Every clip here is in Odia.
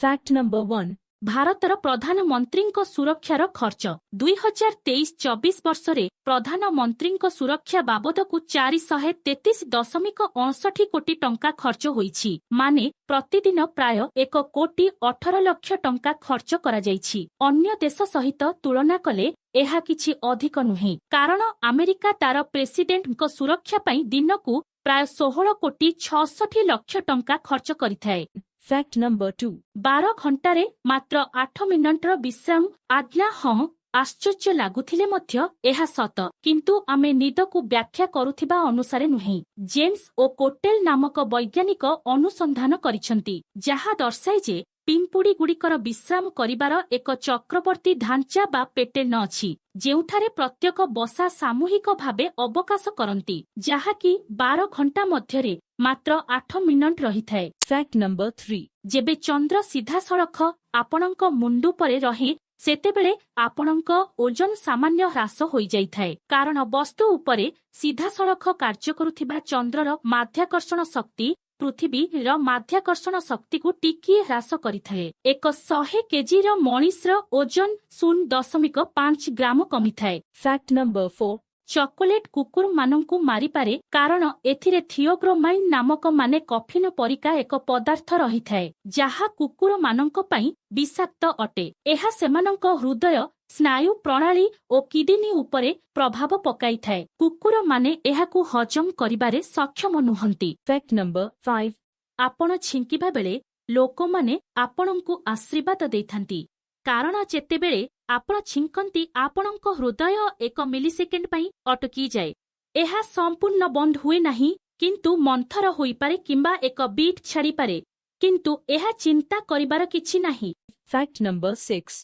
Fact number 1. ଭାରତର ପ୍ରଧାନମନ୍ତ୍ରୀଙ୍କ ସୁରକ୍ଷାର ଖର୍ଚ୍ଚ। 2023-24 ବର୍ଷରେ ପ୍ରଧାନମନ୍ତ୍ରୀଙ୍କ ସୁରକ୍ଷା ବାବଦକୁ 433.59 କୋଟି ଟଙ୍କା ଖର୍ଚ୍ଚ ହୋଇଛି। ମାନେ ପ୍ରତିଦିନ ପ୍ରାୟ 1 କୋଟି 18 ଲକ୍ଷ ଟଙ୍କା ଖର୍ଚ୍ଚ କରାଯାଇଛି। ଅନ୍ୟ ଦେଶ ସହିତ ତୁଳନା କଲେ ଏହା କିଛି ଅଧିକ ନୁହେଁ, କାରଣ ଆମେରିକା ତାର ପ୍ରେସିଡେଣ୍ଟଙ୍କ ସୁରକ୍ଷା ପାଇଁ ଦିନକୁ ପ୍ରାୟ 16 କୋଟି 66 ଲକ୍ଷ ଟଙ୍କା ଖର୍ଚ୍ଚ କରିଥାଏ। Fact number 2. 12 ଘଣ୍ଟାରେ ମାତ୍ର 8 ମିନିଟର ବିଶ୍ରାମ। ଆଜ୍ଞା ହଁ, ଆଶ୍ଚର୍ଯ୍ୟ ଲାଗୁଥିଲେ ମଧ୍ୟ ଏହା ସତ। କିନ୍ତୁ ଆମେ ନିଦକୁ ବ୍ୟାଖ୍ୟା କରୁଥିବା ଅନୁସାରେ ନୁହେଁ। ଜେମ୍ସ ଓ କୋଟେଲ ନାମକ ବୈଜ୍ଞାନିକ ଅନୁସନ୍ଧାନ କରିଛନ୍ତି, ଯାହା ଦର୍ଶାଏ ଯେ ପିମ୍ପୁଡ଼ିଗୁଡ଼ିକର ବିଶ୍ରାମ କରିବାର ଏକ ଚକ୍ରବର୍ତ୍ତୀ ଢାଞ୍ଚା ବା ପେଟେର୍ନ ଅଛି, ଯେଉଁଠାରେ ପ୍ରତ୍ୟେକ ବସା ସାମୂହିକ ଭାବେ ଅବକାଶ କରନ୍ତି, ଯାହାକି 12 ଘଣ୍ଟା ମଧ୍ୟରେ ମାତ୍ର 8 ମିନିଟ ରହିଥାଏ। Fact number 3. ଯେବେ ଚନ୍ଦ୍ର ସିଧାସଳଖ ଆପଣଙ୍କ ମୁଣ୍ଡ ଉପରେ ରହେ, ସେତେବେଳେ ଆପଣଙ୍କ ଓଜନ ସାମାନ୍ୟ ହ୍ରାସ ହୋଇଯାଇଥାଏ, କାରଣ ବସ୍ତୁ ଉପରେ ସିଧାସଳଖ କାର୍ଯ୍ୟ କରୁଥିବା ଚନ୍ଦ୍ରର ମାଧ୍ୟାକର୍ଷଣ ଶକ୍ତି ପୃଥିବୀର ମାଧ୍ୟାକର୍ଷଣ ଶକ୍ତିକୁ ଟିକିଏ ହ୍ରାସ କରିଥାଏ। ଏକ 100 କେଜିର ମଣିଷର ଓଜନ 0.5 ଗ୍ରାମ କମିଥାଏ। Fact number 4. Chocolate କୁକୁରମାନଙ୍କୁ ମାରିପାରେ, କାରଣ ଏଥିରେ ଥିଓବ୍ରୋମାଇନ୍ ନାମକ, ମାନେ କଫିନ ପରିକା ଏକ ପଦାର୍ଥ ରହିଥାଏ, ଯାହା କୁକୁରମାନଙ୍କ ପାଇଁ ବିଷାକ୍ତ ଅଟେ। ଏହା ସେମାନଙ୍କ ହୃଦୟ, ସ୍ନାୟୁ ପ୍ରଣାଳୀ ଓ କିଡନୀ ଉପରେ ପ୍ରଭାବ ପକାଇଥାଏ। କୁକୁରମାନେ ଏହାକୁ ହଜମ କରିବାରେ ସକ୍ଷମ ନୁହନ୍ତି। Fact number 5. ଆପଣ ଛିଙ୍କିବା ବେଳେ ଲୋକମାନେ ଆପଣଙ୍କୁ ଆଶୀର୍ବାଦ ଦେଇଥାନ୍ତି, କାରଣ ଯେତେବେଳେ ଆପଣ ଛିଙ୍କନ୍ତି, ଆପଣଙ୍କ ହୃଦୟ 1 ମିଲିସେକେଣ୍ଡ ପାଇଁ ଅଟକିଯାଏ। ଏହା ସମ୍ପୂର୍ଣ୍ଣ ବନ୍ଦ ହୁଏ ନାହିଁ, କିନ୍ତୁ ମନ୍ଥର ହୋଇପାରେ କିମ୍ବା ଏକ ବିଟ୍ ଛାଡ଼ିପାରେ। କିନ୍ତୁ ଏହା ଚିନ୍ତା କରିବାର କିଛି ନାହିଁ। Fact number 6.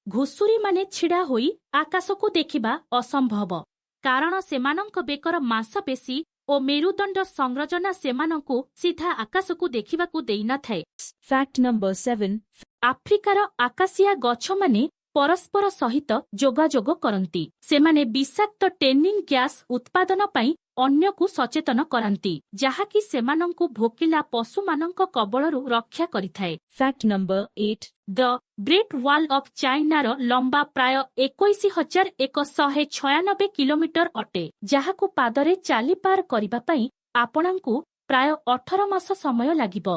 ଘୁଷୁରୀମାନେ ଛିଡ଼ା ହୋଇ ଆକାଶକୁ ଦେଖିବା ଅସମ୍ଭବ, କାରଣ ସେମାନଙ୍କ ବେକର ମାଂସପେଶୀ ଓ ମେରୁଦଣ୍ଡ ସଂରଚନା ସେମାନଙ୍କୁ ସିଧା ଆକାଶକୁ ଦେଖିବାକୁ ଦେଇନଥାଏ। Fact number 7. ଆଫ୍ରିକାର ଆକାଶିଆ ଗଛମାନେ ପରସ୍ପର ସହିତ ଯୋଗାଯୋଗ କରନ୍ତି। ସେମାନେ ବିଷାକ୍ତ ଟେନିନ୍ ଗ୍ୟାସ୍ ଉତ୍ପାଦନ ପାଇଁ ଅନ୍ୟକୁ ସଚେତନ କରାନ୍ତି, ଯାହାକି ସେମାନଙ୍କୁ ଭୋକିଲା ପଶୁମାନଙ୍କ କବଳରୁ ରକ୍ଷା କରିଥାଏ। Fact number 8. The great wall of ଚାଇନାର ଲମ୍ବା ପ୍ରାୟ 21,196 କିଲୋମିଟର ଅଟେ, ଯାହାକୁ ପାଦରେ ଚାଲି ପାର କରିବା ପାଇଁ ଆପଣଙ୍କୁ ପ୍ରାୟ 18 ମାସ ସମୟ ଲାଗିବ।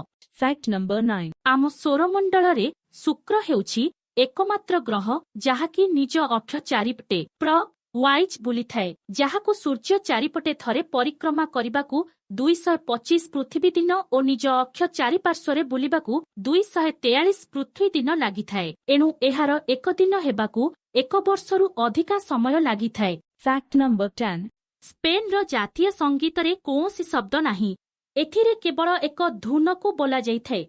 Fact number 9. ଆମ ସୌରମଣ୍ଡଳରେ ଶୁକ୍ର ହେଉଛି ଏକମାତ୍ର ଗ୍ରହ, ଯାହାକି ନିଜ ଅକ୍ଷ ଚାରିପଟେ କ୍ଲକ୍ ୱାଇଜ୍ ବୁଲିଥାଏ, ଯାହାକୁ ସୂର୍ଯ୍ୟ ଚାରିପଟେ ଥରେ ପରିକ୍ରମା କରିବାକୁ 225 ପୃଥିବୀ ଦିନ ଓ ନିଜ ଅକ୍ଷ ଚାରିପାର୍ଶ୍ୱରେ ବୁଲିବାକୁ 243 ପୃଥ୍ୱୀ ଦିନ ଲାଗିଥାଏ। ଏଣୁ ଏହାର ଏକ ଦିନ ହେବାକୁ ଏକ ବର୍ଷରୁ ଅଧିକା ସମୟ ଲାଗିଥାଏ। Fact number 10. ସ୍ପେନ୍ର ଜାତୀୟ ସଙ୍ଗୀତରେ କୌଣସି ଶବ୍ଦ ନାହିଁ। ଏଥିରେ କେବଳ ଏକ ଧୁନକୁ ବୋଲାଯାଇଥାଏ।